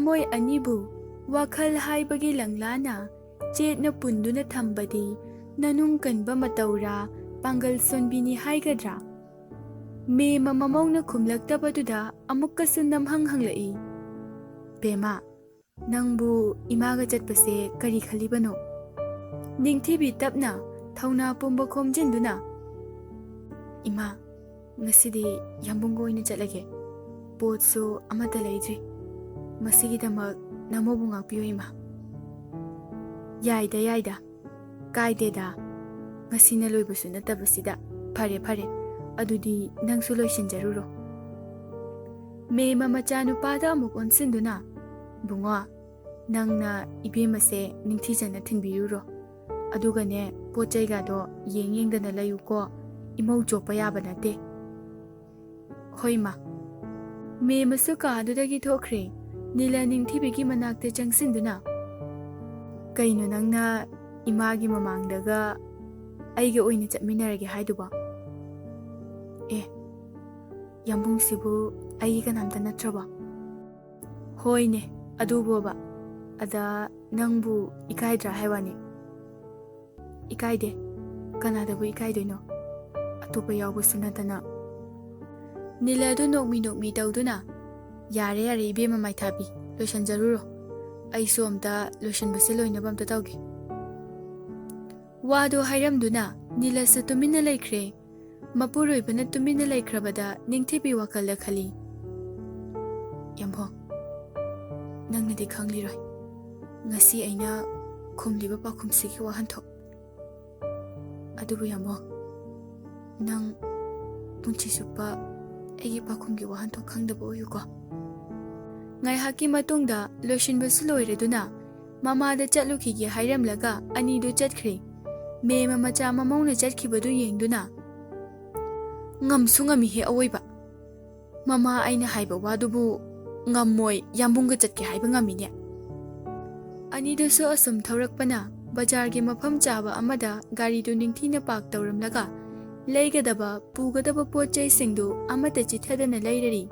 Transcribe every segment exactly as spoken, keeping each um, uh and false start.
ꯃꯣꯏ ꯑꯅꯤꯕꯨ ꯋꯥꯈꯜ ꯍꯥꯏꯕꯒꯤ ꯂꯪꯂꯥꯅ ꯆꯦꯠꯅ ꯄꯨꯟꯗꯨꯅ ꯊꯝꯕꯗꯤ ꯅꯅꯨꯡ ꯀꯟꯕ ꯃꯇꯧꯔꯥ, ꯄꯥꯡꯒꯜ ꯁꯣꯟꯕꯤꯅꯤ ꯍꯥꯏꯒꯗ꯭ꯔꯥ? ꯃꯦꯝ ꯃꯃꯧꯅ ꯈꯨꯝꯂꯛꯇꯕꯗꯨꯗ ꯑꯃꯨꯛꯀꯁꯨ ꯅꯝꯍꯪ ꯍꯪꯂꯛꯏ, "ꯕꯦꯝꯃ, ꯅꯪꯕꯨ ꯏꯃꯥꯒ ꯆꯠꯄꯁꯦ ꯀꯔꯤ ꯈꯜꯂꯤꯕꯅꯣ?" ꯅꯤꯡꯊꯤꯕꯤ ꯇꯞꯅ ꯊꯧꯅꯥ ꯄꯨꯝꯕ ꯈꯣꯝꯖꯤꯟꯗꯨꯅ, "ꯏꯃꯥ, ꯉꯁꯤꯗꯤ ꯌꯥꯝꯕꯨꯡꯒ ꯑꯣꯏꯅ ꯆꯠꯂꯒꯦ꯫ ꯄꯣꯠꯁꯨ ꯑꯃꯠꯇ ꯂꯩꯗ꯭ꯔꯤ꯫ ꯃꯁꯤꯒꯤꯗꯃꯛ ꯅꯃꯧꯕꯨ ꯉꯥꯛꯄꯤꯌꯨ, ꯏꯃꯥ꯫" "ꯌꯥꯏꯗ, ꯌꯥꯏꯗ꯫ ꯀꯥꯏꯗꯦꯗ꯫ ꯉꯁꯤꯅ ꯂꯣꯏꯕꯁꯨ ꯅꯠꯇꯕꯁꯤꯗ꯫ ꯐꯔꯦ, ꯐꯔꯦ꯫ ꯑꯗꯨꯗꯤ ꯅꯪꯁꯨ ꯂꯣꯏꯁꯤꯟꯖꯔꯨꯔꯣ꯫" ꯃꯦꯝ ꯃꯆꯥꯅꯨꯄꯥꯗ ꯑꯃꯨꯛ ꯑꯣꯟꯁꯤꯟꯗꯨꯅ, "ꯕꯨꯡꯉꯣ, ꯅꯪꯅ ꯏꯕꯦꯝꯃꯁꯦ ꯅꯤꯡꯊꯤꯖꯅ ꯊꯤꯟꯕꯤꯔꯨꯔꯣ꯫ ꯑꯗꯨꯒꯅꯦ, ꯄꯣꯠ ꯆꯩꯒꯗꯣ ꯌꯦꯡ ꯌꯦꯡꯗꯅ ꯂꯩꯌꯨꯀꯣ꯫ ꯏꯃꯧ ꯆꯣꯞꯄ ꯌꯥꯕ ꯅꯠꯇꯦ꯫" "ꯍꯣꯏ, ꯃꯥ꯫" ꯃꯦꯝ ꯑꯃꯁꯨ ꯀꯥꯗꯨꯗꯒꯤ ꯊꯣꯛꯈ꯭ꯔꯦ꯫ ꯅꯤꯂ ꯅꯤꯡꯊꯤꯕꯤꯒꯤ ꯃꯅꯥꯛꯇ ꯆꯪꯁꯤꯟꯗꯨꯅ, "ꯀꯩꯅꯣ ꯅꯪꯅ ꯏꯃꯥꯒꯤ ꯃꯃꯥꯡꯗꯒ ꯑꯩꯒ ꯑꯣꯏꯅ ꯆꯠꯃꯤꯟꯅꯔꯒꯦ ꯍꯥꯏꯗꯨꯕꯣ? ꯑꯦ, ꯌꯥꯝꯕꯨꯡꯁꯤꯕꯨ ꯑꯩꯒꯤ ꯀꯅꯥꯝꯇ ꯅꯠꯇ꯭ꯔꯕꯣ?" "ꯍꯣꯏꯅꯦ, ꯑꯗꯨꯕꯣꯕ꯫ ꯑꯗ ꯅꯪꯕꯨ ꯏꯀꯥꯏꯗ꯭ꯔꯥ ꯍꯥꯏ ꯋꯥꯅꯤ?" "ꯏꯀꯥꯏꯗꯦ꯫ ꯀꯅꯥꯗꯕꯨ ꯏꯀꯥꯏꯗꯣꯏꯅꯣ? ꯑꯇꯣꯞꯄ ꯌꯥꯎꯕꯁꯨ ꯅꯠꯇꯅ꯫" ꯅꯤꯂꯗꯨ ꯅꯣꯛꯃꯤ ꯅꯣꯛꯃꯤ ꯇꯧꯗꯨꯅ, "ꯌꯥꯔꯦ, ꯌꯥꯔꯦ, ꯏꯕꯦꯝꯃ ꯃꯥꯏꯊꯥꯕꯤ, ꯂꯣꯏꯁꯟꯖꯔꯨꯔꯣ꯫ ꯑꯩꯁꯨ ꯑꯝꯇ ꯂꯣꯏꯁꯟꯕꯁꯦ ꯂꯣꯏꯅꯕ ꯑꯝꯇ ꯇꯧꯒꯦ꯫" ꯋꯥꯗꯨ ꯍꯥꯏꯔꯝꯗꯨꯅ ꯅꯤꯂꯁꯨ ꯇꯨꯃꯤꯟꯅ ꯂꯩꯈ꯭ꯔꯦ꯫ ꯃꯄꯨꯔꯣꯏꯕꯅ ꯇꯨꯃꯤꯟꯅ ꯂꯩꯈ꯭ꯔꯕꯗ ꯅꯤꯡꯊꯤꯕꯤ ꯋꯥꯈꯜꯗ ꯈꯜꯂꯤ, "ꯌꯥꯝꯕꯣꯡ, ꯅꯪꯅꯗꯤ ꯈꯪꯂꯤꯔꯣꯏ ꯉꯁꯤ ꯑꯩꯅ ꯈꯨꯝꯂꯤꯕ ꯄꯥꯎꯈꯨꯝꯁꯤꯒꯤ ꯋꯥꯍꯟꯊꯣꯛ꯫ ꯑꯗꯨꯕꯨ ꯌꯥꯝꯕꯣꯡ, ꯅꯪ ꯄꯨꯟꯁꯤ ꯆꯨꯞꯄ ꯑꯩꯒꯤ ꯄꯥꯎꯈꯨꯝꯒꯤ ꯋꯥꯍꯟꯊꯣꯛ ꯈꯪꯗꯕ ꯑꯣꯏꯌꯨꯀꯣ꯫" ꯉꯥꯏꯍꯥꯛꯀꯤ ꯃꯇꯨꯡꯗ ꯂꯣꯏꯁꯤꯟꯕꯁꯨ ꯂꯣꯏꯔꯗꯨꯅ ꯃꯃꯥꯗ ꯆꯠꯂꯨꯈꯤꯒꯦ ꯍꯥꯏꯔꯝꯂꯒ ꯑꯅꯤꯗꯨ ꯆꯠꯈ꯭ꯔꯦ꯫ ꯃꯦꯝ ꯃꯆꯥ ꯃꯃꯧꯅ ꯆꯠꯈꯤꯕꯗꯨ ꯌꯦꯡꯗꯨꯅ, "ꯉꯝꯁꯨ ꯉꯝꯃꯤꯍꯦ ꯑꯋꯣꯏꯕ꯫ ꯃꯃꯥ ꯑꯩꯅ ꯍꯥꯏꯕ ꯋꯥꯗꯨꯕꯨ ꯉꯝꯃꯣꯏ, ꯌꯥꯝꯕꯨꯡꯒ ꯆꯠꯀꯦ ꯍꯥꯏꯕ ꯉꯝꯃꯤꯅꯦ꯫" ꯑꯅꯤꯗꯨꯁꯨ ꯑꯁꯨꯝ ꯊꯧꯔꯛꯄꯅ ꯕꯖꯥꯔꯒꯤ ꯃꯐꯝ ꯆꯥꯕ ꯑꯃꯗ ꯒꯥꯔꯤꯗꯨ ꯅꯤꯡꯊꯤꯅ ꯄꯥꯔꯛ ꯇꯧꯔꯝꯂꯒ ꯂꯩꯒꯗꯕ, ꯄꯨꯒꯗꯕ ꯄꯣꯠ ꯆꯩꯁꯤꯡꯗꯨ ꯑꯃꯠꯇ ꯆꯤꯠꯊꯗꯅ ꯂꯩꯔꯔꯤ꯫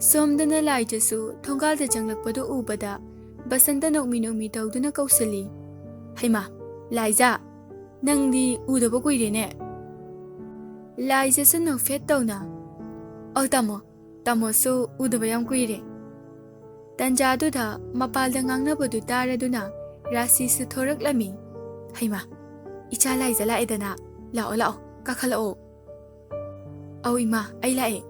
ꯁꯣꯝꯗꯅ ꯂꯥꯏꯖꯁꯨ ꯊꯣꯡꯒꯥꯜꯗ ꯆꯪꯂꯛꯄꯗꯨ ꯎꯕꯗ ꯕꯁꯟꯇ ꯅꯣꯛꯃꯤ ꯅꯣꯛꯃꯤ ꯇꯧꯗꯨꯅ ꯀꯧꯁꯜꯂꯤ꯫ "ꯍꯩꯃꯥ, ꯂꯥꯏꯖ, ꯅꯪꯗꯤ ꯎꯗꯕ ꯀꯨꯏꯔꯦꯅꯦ?" ꯂꯥꯏꯖꯁꯨ ꯅꯣꯛꯐꯦꯠ ꯇꯧꯅ, "ꯑꯧ ꯇꯥꯃꯣ, ꯇꯥꯃꯣꯁꯨ ꯎꯗꯕ ꯌꯥꯝ ꯀꯨꯏꯔꯦ"꯫ ꯇꯟꯖꯥꯗꯨꯗ ꯃꯄꯥꯜꯗ ꯉꯥꯡꯅꯕꯗꯨ ꯇꯥꯔꯗꯨꯅ ꯔꯥꯁꯤꯁꯨ ꯊꯣꯔꯛꯂꯝꯃꯤ꯫ "ꯍꯩꯃꯥ, ꯏꯆꯥ ꯂꯥꯏꯖ ꯂꯥꯛꯑꯦꯗꯅ, ꯂꯥꯛꯑꯣ ꯂꯥꯛꯑꯣ, ꯀꯥꯈꯠꯂꯛꯑꯣ"꯫ "ꯑꯧ ꯏꯃꯥ, ꯑꯩ ꯂꯥꯛꯑꯦ"꯫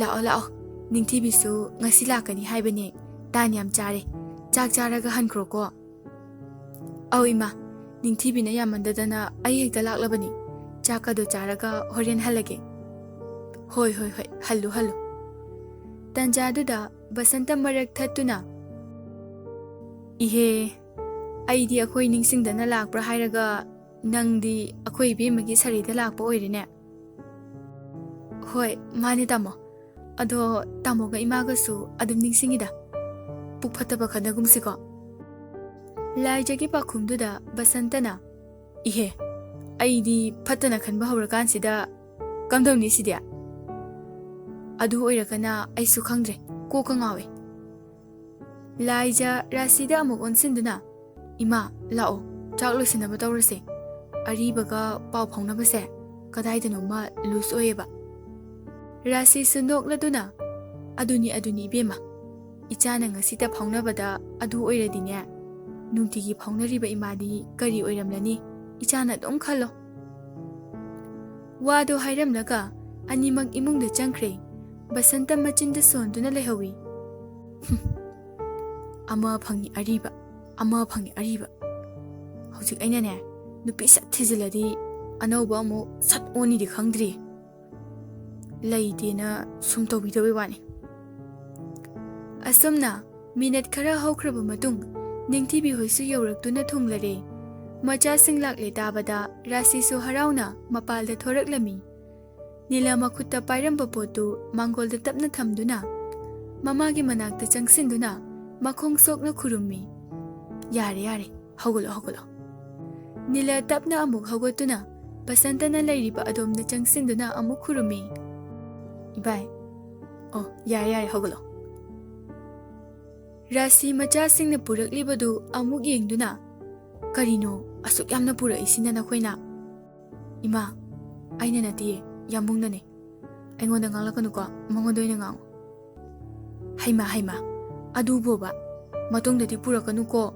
"ꯂꯥꯛꯑꯣ ꯂꯥꯛꯑꯣ, ꯅꯤꯡꯊꯤꯕꯤꯁꯨ ꯉꯁꯤ ꯂꯥꯛꯀꯅꯤ ꯍꯥꯏꯕꯅꯦ, ꯇꯥꯟ ꯌꯥꯝ ꯆꯥꯔꯦ, ꯆꯥꯛ ꯆꯥꯔꯒ ꯍꯟꯈ꯭ꯔꯣꯀꯣ"꯫ "ꯑꯧ ꯏꯃꯥ, ꯅꯤꯡꯊꯤꯕꯤꯅ ꯌꯥꯝꯃꯟꯗꯗꯅ ꯑꯩ ꯍꯦꯛꯇ ꯂꯥꯛꯂꯕꯅꯤ, ꯆꯥꯛꯀꯗꯣ ꯆꯥꯔꯒ ꯍꯣꯔꯦꯟ ꯍꯜꯂꯒꯦ"꯫ "ꯍꯣꯏ ꯍꯣꯏ ꯍꯣꯏ, ꯍꯜꯂꯨ ꯍꯜꯂꯨ"꯫ ꯇꯟꯖꯥꯗꯨꯗ ꯕꯁꯟꯇ ꯃꯔꯛ ꯊꯠꯇꯨꯅ, "ꯏꯍꯦ, ꯑꯩꯗꯤ ꯑꯩꯈꯣꯏ ꯅꯤꯡꯁꯤꯡꯗꯅ ꯂꯥꯛꯄ꯭ꯔꯥ ꯍꯥꯏꯔꯒ ꯅꯪꯗꯤ ꯑꯩꯈꯣꯏ ꯏꯕꯦꯝꯃꯒꯤ ꯁꯔꯤꯗ ꯂꯥꯛꯄ ꯑꯣꯏꯔꯦꯅꯦ"꯫ "ꯍꯣꯏ, ꯃꯥꯅꯦ ꯇꯥꯃꯣ꯫ ꯑꯗꯣ ꯇꯥꯃꯣꯒ ꯏꯃꯥꯒꯁꯨ ꯑꯗꯨꯝ ꯅꯤꯡꯁꯤꯡꯉꯤꯗ꯫ ꯄꯨꯛ ꯐꯠꯇꯕ ꯈꯠꯅꯒꯨꯝꯁꯤꯀꯣ"꯫ ꯂꯥꯏꯖꯒꯤ ꯄꯥꯎꯈꯨꯝꯗꯨꯗ ꯕꯁꯟꯇꯅ, "ꯏꯍꯦ, ꯑꯩꯗꯤ ꯐꯠꯇꯅ ꯈꯟꯕ ꯍꯧꯔꯀꯥꯟꯁꯤꯗ ꯀꯝꯗꯧꯅꯤ ꯁꯤꯗꯤ? ꯑꯗꯨ ꯑꯣꯏꯔꯒꯅ ꯑꯩꯁꯨ ꯈꯪꯗ꯭ꯔꯦ, ꯀꯣꯛꯀ ꯉꯥꯎꯋꯦ"꯫ ꯂꯥꯏꯖ ꯔꯥꯁꯤꯗ ꯑꯃꯨꯛ ꯑꯣꯟꯁꯤꯟꯗꯨꯅ, "ꯏꯃꯥ, ꯂꯥꯛꯑꯣ, ꯆꯥꯛ ꯂꯣꯏꯁꯤꯟꯅꯕ ꯇꯧꯔꯁꯦ꯫ ꯑꯔꯤꯕꯒ ꯄꯥꯎ ꯐꯥꯎꯅꯕꯁꯦ ꯀꯗꯥꯏꯗꯅꯣꯃ ꯂꯨꯁ ꯑꯣꯏꯌꯦꯕ"꯫ ꯔꯥꯁꯤꯁꯨ ꯅꯣꯛꯂꯗꯨꯅ, "ꯑꯗꯨꯅꯤ, ꯑꯗꯨꯅꯤ ꯏꯕꯦꯝꯃ, ꯏꯆꯥꯅ ꯉꯁꯤꯇ ꯐꯥꯎꯅꯕꯗ ꯑꯗꯨ ꯑꯣꯏꯔꯗꯤꯅꯦ, ꯅꯨꯡꯇꯤꯒꯤ ꯐꯥꯎꯅꯔꯤꯕ ꯏꯃꯥꯗꯤ ꯀꯔꯤ ꯑꯣꯏꯔꯝꯂꯅꯤ? ꯏꯆꯥꯅ ꯑꯗꯨꯝ ꯈꯜꯂꯣ"꯫ ꯋꯥꯗꯣ ꯍꯥꯏꯔꯝꯂꯒ ꯑꯅꯤꯃꯛ ꯏꯃꯨꯡꯗ ꯆꯪꯈ꯭ꯔꯦ꯫ ꯕꯁꯟꯇ ꯃꯆꯤꯟꯗ ꯁꯣꯟꯗꯨꯅ ꯂꯩꯍꯧꯏ꯫ "ꯍꯨꯝ, ꯑꯃ ꯐꯪꯉꯤ ꯑꯔꯤꯕ, ꯑꯃ ꯐꯪꯉꯤ ꯑꯔꯤꯕ꯫ ꯍꯧꯖꯤꯛ ꯑꯩꯅꯅꯦ, ꯅꯨꯄꯤ ꯁꯠ ꯊꯤꯖꯤꯜꯂꯗꯤ ꯑꯅꯧꯕ ꯑꯃꯨꯛ ꯁꯠ ꯑꯣꯟꯅꯤꯗꯤ ꯈꯪꯗ꯭ꯔꯤ꯫ ꯂꯩꯇꯦꯅ ꯁꯨꯝ ꯇꯧꯕꯤꯗꯕꯩ ꯋꯥꯅꯤ"꯫ ꯑꯁꯨꯝꯅ ꯃꯤꯅꯠ ꯈꯔ ꯍꯧꯈ꯭ꯔꯕ ꯃꯇꯨꯡ, ꯅꯤꯡꯊꯤꯕꯤ ꯍꯣꯏꯁꯨ ꯌꯧꯔꯛꯇꯨꯅ ꯊꯨꯡꯂꯔꯦ꯫ ꯃꯆꯥꯁꯤꯡ ꯂꯥꯛꯂꯦ ꯇꯥꯕꯗ ꯔꯥꯁꯤꯁꯨ ꯍꯔꯥꯎꯅ ꯃꯄꯥꯜꯗ ꯊꯣꯔꯛꯂꯝꯃꯤ꯫ ꯅꯤꯂ ꯃꯈꯨꯠꯇ ꯄꯥꯏꯔꯝꯕ ꯄꯣꯠꯇꯨ ꯃꯥꯡꯒꯣꯜꯗ ꯇꯞꯅ ꯊꯝꯗꯨꯅ ꯃꯃꯥꯒꯤ ꯃꯅꯥꯛꯇ ꯆꯪꯁꯤꯟꯗꯨꯅ ꯃꯈꯣꯡ ꯁꯣꯛꯅ ꯈꯨꯔꯨꯝꯃꯤ꯫ "ꯌꯥꯔꯦ, ꯌꯥꯔꯦ, ꯍꯧꯒꯠꯂꯣ, ꯍꯧꯒꯠꯂꯣ"꯫ ꯅꯤꯂ ꯇꯞꯅ ꯑꯃꯨꯛ ꯍꯧꯒꯠꯇꯨꯅ ꯕꯁꯟꯇꯅ ꯂꯩꯔꯤꯕ ꯑꯗꯣꯝꯗ ꯆꯪꯁꯤꯟꯗꯨꯅ ꯑꯃꯨꯛ ꯈꯨꯔꯨꯝꯃꯤ꯫ "ꯏꯕꯥꯏ, ꯑꯣ, ꯌꯥꯔꯦ, ꯌꯥꯔꯦ, ꯍꯧꯒꯠꯂꯣ꯫ ꯔꯥꯁꯤ ꯃꯆꯥꯁꯤꯡꯅ ꯄꯨꯔꯛꯂꯤꯕꯗꯨ ꯑꯃꯨꯛ ꯌꯦꯡꯗꯨꯅ, "ꯀꯔꯤꯅꯣ ꯑꯁꯨꯛ ꯌꯥꯝꯅ ꯄꯨꯔꯛꯏꯁꯤꯅ ꯅꯈꯣꯏꯅ?" "ꯏꯃꯥ, ꯑꯩꯅ ꯅꯠꯇꯤꯌꯦ, ꯌꯥꯝꯕꯨꯡꯅꯅꯦ꯫ ꯑꯩꯉꯣꯟꯗ ꯉꯥꯡꯂꯛꯀꯅꯨꯀꯣ, ꯃꯉꯣꯟꯗ ꯑꯣꯏꯅ ꯉꯥꯡꯉꯨ꯫" "ꯍꯩꯃꯥ, ꯍꯩꯃꯥ, ꯑꯗꯨꯕꯣꯕ, ꯃꯇꯨꯡꯗꯗꯤ ꯄꯨꯔꯛꯀꯅꯨꯀꯣ꯫"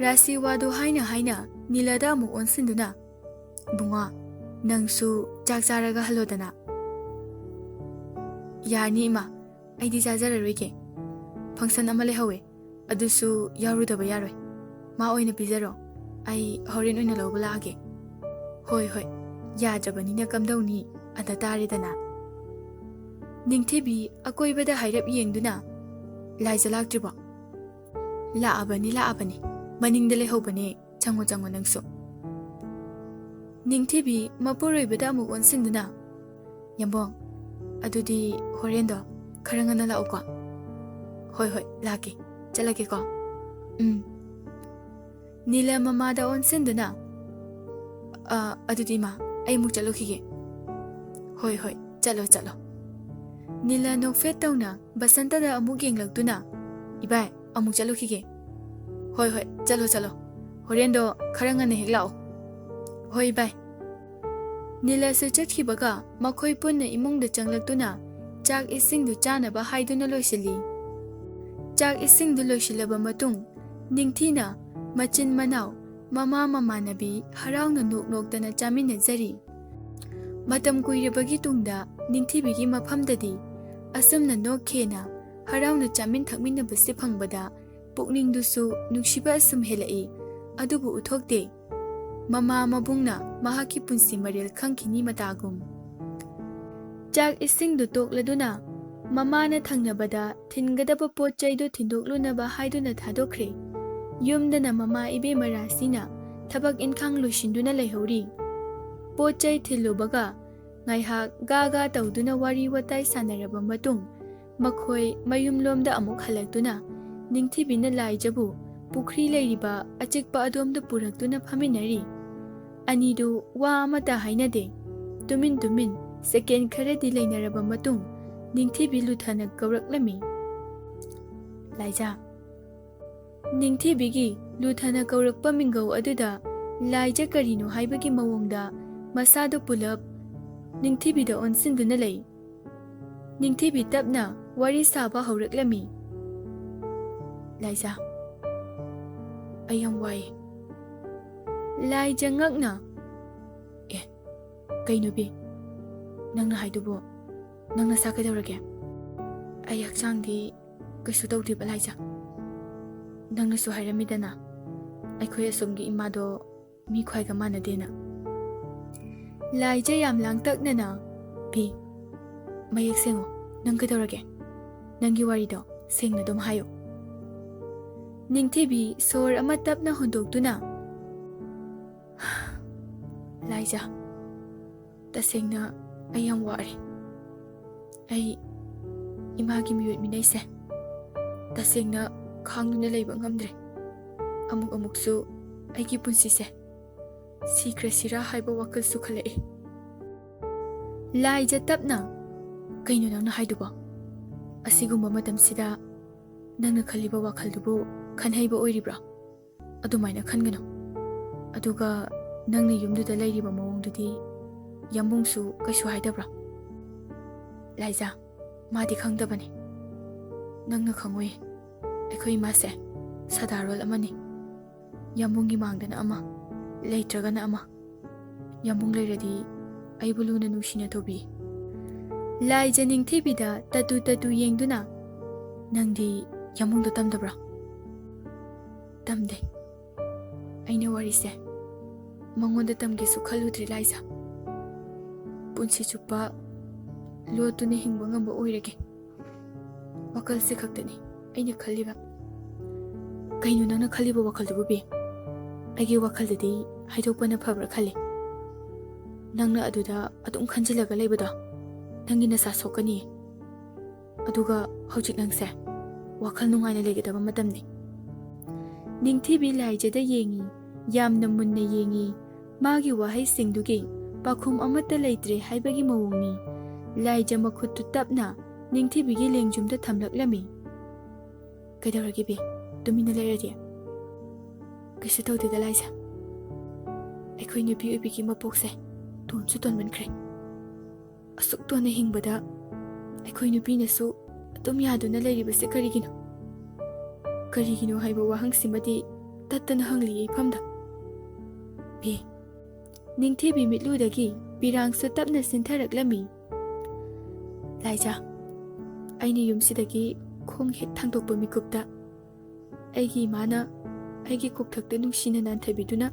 ꯔꯥꯁꯤ ꯋꯥꯗꯨ ꯍꯥꯏꯅ ꯍꯥꯏꯅ ꯅꯤꯂꯗ ꯑꯃꯨꯛ ꯑꯣꯟꯁꯤꯟꯗꯨꯅ, "ꯏꯕꯨꯡꯉꯣ, ꯅꯪꯁꯨ ꯆꯥꯛ ꯆꯥꯔꯒ ꯍꯜꯂꯣꯗꯅ꯫" "ꯌꯥꯔꯅꯤ ꯏꯃꯥ, ꯑꯩꯗꯤ ꯆꯥꯖꯔꯔꯣꯏꯒꯦ꯫ ꯐꯪꯁꯟ ꯑꯃ ꯂꯩꯍꯧꯋꯦ, ꯑꯗꯨꯁꯨ ꯌꯥꯎꯔꯨꯗꯕ ꯌꯥꯔꯣꯏ꯫ ꯃꯥ ꯑꯣꯏꯅ ꯄꯤꯖꯔꯣ, ꯑꯩ ꯍꯣꯔꯦꯟ ꯑꯣꯏꯅ ꯂꯧꯕ ꯂꯥꯛꯑꯒꯦ꯫" "ꯍꯣꯏ, ꯍꯣꯏ, ꯌꯥꯗ꯭ꯔꯕꯅꯤꯅ ꯀꯝꯗꯧꯅꯤ, ꯑꯗ ꯇꯥꯔꯦꯗꯅ꯫" ꯅꯤꯡꯊꯤꯕꯤ ꯑꯀꯣꯏꯕꯗ ꯍꯥꯏꯔꯞ ꯌꯦꯡꯗꯨꯅ, "ꯂꯥꯏꯖ ꯂꯥꯛꯇ꯭ꯔꯤꯕꯣ?" "ꯂꯥꯛꯑꯕꯅꯤ, ꯂꯥꯛꯑꯕꯅꯤ, ꯃꯅꯤꯡꯗ ꯂꯩꯍꯧꯕꯅꯦ, ꯆꯪꯉꯣ, ꯆꯪꯉꯣ ꯅꯪꯁꯨ꯫" ꯅꯤꯡꯊꯤꯕꯤ ꯃꯄꯨꯔꯣꯏꯕꯗ ꯑꯃꯨꯛ ꯑꯣꯟꯁꯤꯟꯗꯨꯅ, "ꯌꯥꯝꯕꯣꯡ, ꯑꯗꯨꯗꯤ ꯍꯣꯔꯦꯟꯗꯣ ꯈꯔ ꯉꯟꯅ ꯂꯥꯛꯎꯀꯣ꯫" "ꯍꯣꯏ, ꯍꯣꯏ, ꯂꯥꯛꯀꯦ, ꯆꯠꯂꯒꯦꯀꯣ꯫" "ꯎꯝ꯫" ꯅꯤꯂ ꯃꯃꯥꯗ ꯑꯣꯟꯁꯤꯟꯗꯨꯅ, "ꯑ, ꯑꯗꯨꯗꯤ ꯏꯃꯥ, ꯑꯩ ꯑꯃꯨꯛ ꯆꯠꯂꯨꯈꯤꯒꯦ꯫" "ꯍꯣꯏ, ꯍꯣꯏ, ꯆꯠꯂꯣ, ꯆꯠꯂꯣ꯫" ꯅꯤꯂ ꯅꯣꯛꯐꯦꯠ ꯇꯧꯅ ꯕꯁꯟꯇꯗ ꯑꯃꯨꯛ ꯌꯦꯡꯂꯛꯇꯨꯅ, "ꯏꯕꯥꯏ, ꯑꯃꯨꯛ ꯆꯠꯂꯨꯈꯤꯒꯦ꯫" "ꯍꯣꯏ, ꯍꯣꯏ, ꯆꯠꯂꯣ, ꯆꯠꯂꯣ꯫ ꯍꯣꯔꯦꯟꯗꯣ ꯈꯔ ꯉꯟꯅ ꯍꯦꯛ ꯂꯥꯛꯑꯣ꯫" "ꯍꯣꯏ, ꯏꯕꯥꯏ꯫" ꯅꯤꯂꯁꯨ ꯆꯠꯈꯤꯕꯒ ꯃꯈꯣꯏ ꯄꯨꯟꯅ ꯏꯃꯨꯡꯗ ꯆꯪꯂꯛꯇꯨꯅ ꯆꯥꯛ ꯏꯁꯤꯡꯗꯨ ꯆꯥꯅꯕ ꯍꯥꯏꯗꯨꯅ ꯂꯣꯏꯁꯤꯜꯂꯤ꯫ ꯆꯥꯛ ꯏꯁꯤꯡꯗꯨ ꯂꯣꯏꯁꯤꯜꯂꯕ ꯃꯇꯨꯡ, ꯅꯤꯡꯊꯤꯅ ꯃꯆꯤꯟ ꯃꯅꯥꯎ, ꯃꯃꯥ ꯃꯃꯥꯟꯅꯕꯤ ꯍꯔꯥꯎꯅ ꯅꯣꯛ ꯅꯣꯛꯇꯅ ꯆꯥꯃꯤꯟꯅꯖꯔꯤ꯫ ꯃꯇꯝ ꯀꯨꯏꯔꯕꯒꯤ ꯇꯨꯡꯗ ꯅꯤꯡꯊꯤꯕꯤꯒꯤ ꯃꯐꯝꯗꯗꯤ ꯑꯁꯨꯝꯅ ꯅꯣꯛꯈꯦꯅ ꯍꯔꯥꯎꯅ ꯆꯥꯃꯤꯟ ꯊꯛꯃꯤꯟꯅꯕꯁꯤ ꯐꯪꯕꯗ ꯄꯨꯛꯅꯤꯡꯗꯨꯁꯨ ꯅꯨꯡꯁꯤꯕ ꯑꯁꯨꯝ ꯍꯦꯜꯂꯛꯏ꯫ ꯑꯗꯨꯕꯨ ꯎꯊꯣꯛꯇꯦ꯫ ꯃꯃꯥ ꯃꯕꯨꯡꯅ ꯃꯍꯥꯛꯀꯤ ꯄꯨꯟꯁꯤ ꯃꯔꯦꯜ ꯈꯪꯈꯤꯅꯤ ꯃꯇꯥꯒꯨꯝ꯫ ꯆꯥꯛ ꯏꯁꯤꯡꯗꯨ ꯇꯣꯛꯂꯗꯨꯅ ꯃꯃꯥꯅ ꯊꯪꯅꯕꯗ ꯊꯤꯟꯒꯗꯕ ꯄꯣꯠ ꯆꯩꯗꯨ ꯊꯤꯟꯗꯣꯛꯂꯨꯅꯕ ꯍꯥꯏꯗꯨꯅ ꯊꯥꯗꯣꯛꯈ꯭ꯔꯦ꯫ ꯌꯨꯝꯗꯅ ꯃꯃꯥ ꯏꯕꯦꯝꯃ ꯔꯥꯁꯤꯅ ꯊꯕꯛ ꯏꯟꯈꯥꯡ ꯂꯣꯏꯁꯤꯟꯗꯨꯅ ꯂꯩꯍꯧꯔꯤ꯫ ꯄꯣꯠ ꯆꯩ ꯊꯤꯜꯂꯨꯕꯒ ꯉꯥꯏꯍꯥꯛ ꯒꯥ ꯒꯥ ꯇꯧꯗꯨꯅ ꯋꯥꯔꯤ ꯋꯥꯇꯥꯏ ꯁꯥꯟꯅꯔꯕ ꯃꯇꯨꯡ, ꯃꯈꯣꯏ ꯃꯌꯨꯝꯂꯣꯝꯗ ꯑꯃꯨꯛ ꯍꯜꯂꯛꯇꯨꯅ ꯅꯤꯡꯊꯤꯕꯤꯅ ꯂꯥꯏꯖꯕꯨ ꯄꯨꯈ꯭ꯔꯤ ꯂꯩꯔꯤꯕ ꯑꯆꯤꯛꯄ ꯑꯗꯣꯝꯗ ꯄꯨꯔꯛꯇꯨꯅ ꯐꯝꯃꯤꯟꯅꯔꯤ꯫ ꯑꯅꯤꯗꯨ ꯋꯥ ꯑꯃꯠꯇ ꯍꯥꯏꯅꯗꯦ꯫ ꯇꯨꯃꯤꯟ ꯇꯨꯃꯤꯟ ꯁꯦꯀꯦꯟ ꯈꯔꯗꯤ ꯂꯩꯅꯔꯕ ꯃꯇꯨꯡ, ꯅꯤꯡꯊꯤꯕꯤ ꯂꯨꯊꯅ ꯀꯧꯔꯛꯂꯝꯃꯤ꯫ "ꯂꯥꯏꯖꯥ!" ꯅꯤꯡꯊꯤꯕꯤꯒꯤ ꯂꯨꯊꯅ ꯀꯧꯔꯛꯄ ꯃꯤꯡꯒꯧ ꯑꯗꯨꯗ ꯂꯥꯏꯖꯥ ꯀꯔꯤꯅꯣ ꯍꯥꯏꯕꯒꯤ ꯃꯑꯣꯡꯗ ꯃꯁꯥꯗꯨ ꯄꯨꯂꯞ ꯅꯤꯡꯊꯤꯕꯤꯗ ꯑꯣꯟꯁꯤꯟꯗꯨꯅ ꯂꯩ꯫ ꯅꯤꯡꯊꯤꯕꯤ ꯇꯞꯅ ꯋꯥꯔꯤ ꯁꯥꯕ ꯍꯧꯔꯛꯂꯝꯃꯤ꯫ "ꯂꯥꯏꯖꯥ, ꯑꯩ ꯌꯥꯝ ꯋꯥꯏ꯫" ꯂꯥꯏꯖꯥ ꯉꯛꯅ, "ꯑꯦ, ꯀꯩꯅꯣ ꯕꯤ? ꯅꯪꯅ ꯍꯥꯏꯗꯨꯕꯨ? ꯅꯪ ꯅꯁꯥ ꯀꯩꯗꯧꯔꯒꯦ?" "ꯑꯩ ꯍꯛꯆꯥꯡꯗꯤ ꯀꯩꯁꯨ ꯇꯧꯗꯦꯕ ꯂꯥꯏꯖꯥ꯫ ꯅꯪꯅꯁꯨ ꯍꯥꯏꯔꯝꯃꯤꯗꯅ, ꯑꯩꯈꯣꯏ ꯑꯁꯣꯝꯒꯤ ꯏꯃꯥꯗꯣ ꯃꯤ ꯈ꯭ꯋꯥꯏꯒ ꯃꯥꯟꯅꯗꯦꯅ꯫" ꯂꯥꯏꯖꯥ ꯌꯥꯝ ꯂꯥꯡꯇꯛꯅꯅ, "ꯕꯤ, ꯃꯌꯦꯛ ꯁꯦꯡꯉꯣ꯫ ꯅꯪ ꯀꯩꯗꯧꯔꯒꯦ? ꯅꯪꯒꯤ ꯋꯥꯔꯤꯗꯣ ꯁꯦꯡꯅ ꯑꯗꯨꯝ ꯍꯥꯏꯌꯣ꯫" ꯅꯤꯡꯊꯤꯕꯤ ꯁꯣꯔ ꯑꯃ ꯇꯞꯅ ꯍꯣꯟꯗꯣꯛꯇꯨꯅ, "ꯂꯥꯏꯖꯥ, ꯇꯁꯦꯡꯅ ꯑꯩ ꯌꯥꯝ ꯋꯥꯔꯦ꯫ ꯑꯩ ꯏꯃꯥꯒꯤ ꯃꯤꯑꯣꯠ ꯃꯤꯅꯩꯁꯦ ꯇꯁꯦꯡꯅ ꯈꯥꯡꯗꯨꯅ ꯂꯩꯕ ꯉꯝꯗ꯭ꯔꯦ꯫ ꯑꯃꯨꯛ ꯑꯃꯨꯛꯁꯨ ꯑꯩꯒꯤ ꯄꯨꯟꯁꯤꯁꯦ ꯁꯤꯈ꯭ꯔꯁꯤꯔꯥ ꯍꯥꯏꯕ ꯋꯥꯈꯜꯁꯨ ꯈꯜꯂꯛꯏ꯫" ꯂꯥꯏꯖꯥ ꯇꯞꯅ, "ꯀꯩꯅꯣ ꯅꯪꯅ ꯍꯥꯏꯗꯨꯕꯣ? ꯑꯁꯤꯒꯨꯝꯕ ꯃꯇꯝꯁꯤꯗ ꯅꯪꯅ ꯈꯜꯂꯤꯕ ꯋꯥꯈꯜꯗꯨꯕꯨ ꯈꯟꯍꯩꯕ ꯑꯣꯏꯔꯤꯕ꯭ꯔꯥ? ꯑꯗꯨꯃꯥꯏꯅ ꯈꯟꯒꯅꯨ꯫ ꯑꯗꯨꯒ ꯅꯪꯅ ꯌꯨꯝꯗꯨꯗ ꯂꯩꯔꯤꯕ ꯃꯑꯣꯡꯗꯨꯗꯤ ꯌꯥꯝꯕꯨꯡꯁꯨ ꯀꯩꯁꯨ ꯍꯥꯏꯗꯕ꯭ꯔꯥ?" "ꯂꯥꯏꯖꯥ, ꯃꯥꯗꯤ ꯈꯪꯗꯕꯅꯤ꯫ ꯅꯪꯅ ꯈꯪꯉꯣꯏ꯫ ꯑꯩꯈꯣꯏ ꯏꯃꯥꯁꯦ ꯁꯗꯥꯔꯣꯜ ꯑꯃꯅꯤ꯫ ꯌꯥꯝꯕꯨꯡꯒꯤ ꯃꯥꯡꯗꯅ ꯑꯃ, ꯂꯩꯇ꯭ꯔꯒꯅ ꯑꯃ꯫ ꯌꯥꯝꯕꯨꯡ ꯂꯩꯔꯗꯤ ꯑꯩꯕꯨ ꯂꯨꯅ ꯅꯨꯡꯁꯤꯅ ꯇꯧꯕꯤ꯫" ꯂꯥꯏꯖꯥ ꯅꯤꯡꯊꯤꯕꯤꯗ ꯇꯠꯇꯨ ꯇꯠꯇꯨ ꯌꯦꯡꯗꯨꯅ, "ꯅꯪꯗꯤ ꯌꯥꯝꯕꯨꯡꯗꯣ ꯇꯝꯗꯕ꯭ꯔꯥ?" "ꯇꯝꯗꯦ꯫ ꯑꯩꯅ ꯋꯥꯔꯤꯁꯦ ꯃꯉꯣꯟꯗ ꯇꯝꯒꯦꯁꯨ ꯈꯜꯂꯨꯗ꯭ꯔꯦ ꯂꯥꯏꯖꯥ꯫ ꯄꯨꯟꯁꯤ ꯆꯨꯞꯄ ꯂꯣꯠꯇꯨꯅ ꯍꯤꯡꯕ ꯉꯝꯕ ꯑꯣꯏꯔꯒꯦ꯫ ꯋꯥꯈꯜꯁꯦ ꯈꯛꯇꯅꯤ ꯑꯩꯅ ꯈꯜꯂꯤꯕ꯫" "ꯀꯩꯅꯣ ꯅꯪꯅ ꯈꯜꯂꯤꯕ ꯋꯥꯈꯜꯗꯨꯕꯨ ꯕꯤ? ꯑꯩꯒꯤ ꯋꯥꯈꯜꯗꯗꯤ ꯍꯥꯏꯗꯣꯛꯄꯅ ꯐꯕ꯭ꯔꯥ ꯈꯜꯂꯤ꯫ ꯅꯪꯅ ꯑꯗꯨꯗ ꯑꯗꯨꯝ ꯈꯟꯖꯤꯜꯂꯒ ꯂꯩꯕꯗꯣ ꯅꯪꯒꯤ ꯅꯁꯥ ꯁꯣꯛꯀꯅꯤꯌꯦ꯫ ꯑꯗꯨꯒ ꯍꯧꯖꯤꯛ ꯅꯪꯁꯦ ꯋꯥꯈꯜ ꯅꯨꯡꯉꯥꯏꯅ ꯂꯩꯒꯗꯕ ꯃꯇꯝꯅꯤ꯫" ꯅꯤꯡꯊꯤꯕꯤ ꯂꯥꯏꯖꯥꯗ ꯌꯦꯡꯉꯤ, ꯌꯥꯝꯅ ꯃꯨꯟꯅ ꯌꯦꯡꯉꯤ꯫ ꯃꯥꯒꯤ ꯋꯥꯍꯩꯁꯤꯡꯗꯨꯒꯤ ꯄꯥꯎꯈꯨꯝ ꯑꯃꯠꯇ ꯂꯩꯇ꯭ꯔꯦ ꯍꯥꯏꯕꯒꯤ ꯃꯑꯣꯡꯅꯤ꯫ ꯂꯥꯏꯖ ꯃꯈꯨꯠꯇꯨ ꯇꯞꯅ ꯅꯤꯡꯊꯤꯕꯤꯒꯤ ꯂꯦꯡꯖꯨꯝꯗ ꯊꯝꯂꯛꯂꯝꯃꯤ꯫ "ꯀꯩꯗꯧꯔꯒꯦ ꯕꯤ? ꯇꯨꯃꯤꯟꯅ ꯂꯩꯔꯗꯤ?" "ꯀꯩꯁꯨ ꯇꯧꯗꯦꯗ ꯂꯥꯏꯖ꯫ ꯑꯩꯈꯣꯏ ꯅꯨꯄꯤ ꯑꯣꯏꯕꯤꯒꯤ ꯃꯄꯣꯛꯁꯦ ꯇꯣꯟꯁꯨ ꯇꯣꯟꯃꯟꯈ꯭ꯔꯦ꯫ ꯑꯁꯨꯛ ꯇꯣꯟꯅ ꯍꯤꯡꯕꯗ ꯑꯩꯈꯣꯏ ꯅꯨꯄꯤꯅꯁꯨ ꯑꯗꯨꯝ ꯌꯥꯗꯨꯅ ꯂꯩꯔꯤꯕꯁꯦ ꯀꯔꯤꯒꯤꯅꯣ? ꯀꯔꯤꯒꯤꯅꯣ ꯍꯥꯏꯕ ꯋꯥꯍꯪꯁꯤꯃꯗꯤ ꯇꯠꯇꯅ ꯍꯪꯂꯤ ꯏꯐꯝꯗ꯫" ꯕꯤ, ꯅꯤꯡꯊꯤꯕꯤ ꯃꯤꯠꯂꯨꯗꯒꯤ ꯄꯤꯔꯥꯡꯁꯨ ꯇꯞꯅ ꯆꯤꯟꯊꯔꯛꯂꯝꯃꯤ꯫ "ꯂꯥꯏꯖ, ꯑꯩꯅ ꯌꯨꯝꯁꯤꯗꯒꯤ ꯈꯣꯡ ꯍꯦꯛ ꯊꯥꯡꯗꯣꯛꯄ ꯃꯤꯀꯨꯞꯇ ꯑꯩꯒꯤ ꯏꯃꯥꯅ ꯑꯩꯒꯤ ꯀꯣꯛꯊꯛꯇ ꯅꯨꯡꯁꯤꯅ ꯅꯥꯟꯊꯕꯤꯗꯨꯅ,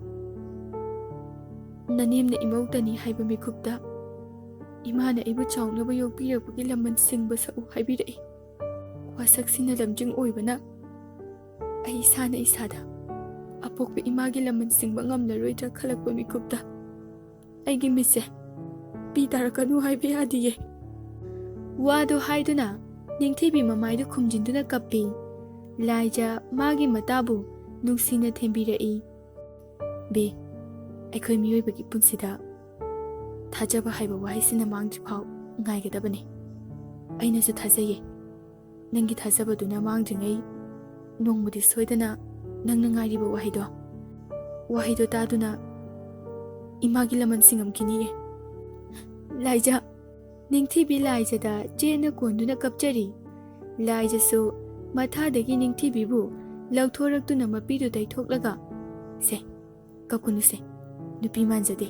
'ꯅꯅꯦꯝꯅ ꯏꯃꯧꯇꯅꯤ' ꯍꯥꯏꯕ ꯃꯤꯀꯨꯞꯇ ꯏꯃꯥꯅ ꯑꯩꯕꯨ ꯆꯥꯎꯅꯕ ꯌꯣꯛꯄꯤꯔꯛꯄꯒꯤ ꯂꯃꯟ ꯁꯤꯡꯕ ꯁꯛꯎ ꯍꯥꯏꯕꯤꯔꯛꯏ꯫ ꯋꯥꯁꯛꯁꯤꯅ ꯂꯝꯖꯤꯡ ꯑꯣꯏꯕꯅ ꯑꯩ ꯏꯁꯥꯅ ꯏꯁꯥꯗ ꯑꯄꯣꯛꯄ ꯏꯃꯥꯒꯤ ꯂꯃꯟ ꯁꯤꯡꯕ ꯉꯝꯂꯔꯣꯏꯗ꯭ꯔꯥ ꯈꯜꯂꯛꯄ ꯃꯤꯀꯨꯞꯇ ꯑꯩꯒꯤ ꯃꯤꯠꯁꯦ ꯄꯤ ꯇꯥꯔꯛꯀꯅꯨ ꯍꯥꯏꯕ ꯌꯥꯗꯤꯌꯦ꯫" ꯋꯥꯗꯨ ꯍꯥꯏꯗꯨꯅ ꯅꯤꯡꯊꯤꯕꯤ ꯃꯃꯥꯏꯗꯨ ꯈꯨꯝꯖꯤꯟꯗꯨꯅ ꯀꯞꯄꯤ꯫ ꯂꯥꯏꯖ ꯃꯥꯒꯤ ꯃꯇꯥꯕꯨ ꯅꯨꯡꯁꯤꯅ ꯊꯦꯝꯕꯤꯔꯛꯏ꯫ "ꯕꯤ, ꯑꯩꯈꯣꯏ ꯃꯤꯑꯣꯏꯕꯒꯤ ꯄꯨꯟꯁꯤꯗ ꯊꯥꯖꯕ ꯍꯥꯏꯕ ꯋꯥꯍꯩꯁꯤꯅ ꯃꯥꯡꯗ꯭ꯔꯤ ꯐꯥꯎ ꯉꯥꯏꯒꯗꯕꯅꯤ꯫ ꯑꯩꯅꯁꯨ ꯊꯥꯖꯩꯌꯦ꯫ ꯅꯪꯒꯤ ꯊꯥꯖꯕꯗꯨꯅ ꯃꯥꯡꯗ꯭ꯔꯤꯉꯩ ꯅꯣꯡꯃꯗꯤ ꯁꯣꯏꯗꯅ ꯅꯪꯅ ꯉꯥꯏꯔꯤꯕ ꯋꯥꯍꯩꯗꯣ, ꯋꯥꯍꯩꯗꯣ ꯇꯥꯗꯨꯅ ꯏꯃꯥꯒꯤ ꯂꯃꯟ ꯁꯤꯡꯉꯝꯈꯤꯅꯤꯌꯦ꯫" ꯂꯥꯏꯖ, ꯅꯤꯡꯊꯤꯕꯤ ꯂꯥꯏꯖꯗ ꯆꯦꯠꯅ ꯀꯣꯟꯗꯨꯅ ꯀꯞꯆꯔꯤ꯫ ꯂꯥꯏꯖꯁꯨ ꯃꯊꯥꯗꯒꯤ ꯅꯤꯡꯊꯤꯕꯤꯕꯨ ꯂꯧꯊꯣꯔꯛꯇꯨꯅ ꯃꯄꯤꯗꯨ ꯇꯩꯊꯣꯛꯂꯒ, "ꯁꯦ, ꯀꯞꯀꯅꯨꯁꯦ, ꯅꯨꯄꯤ ꯃꯥꯟꯖꯗꯦ꯫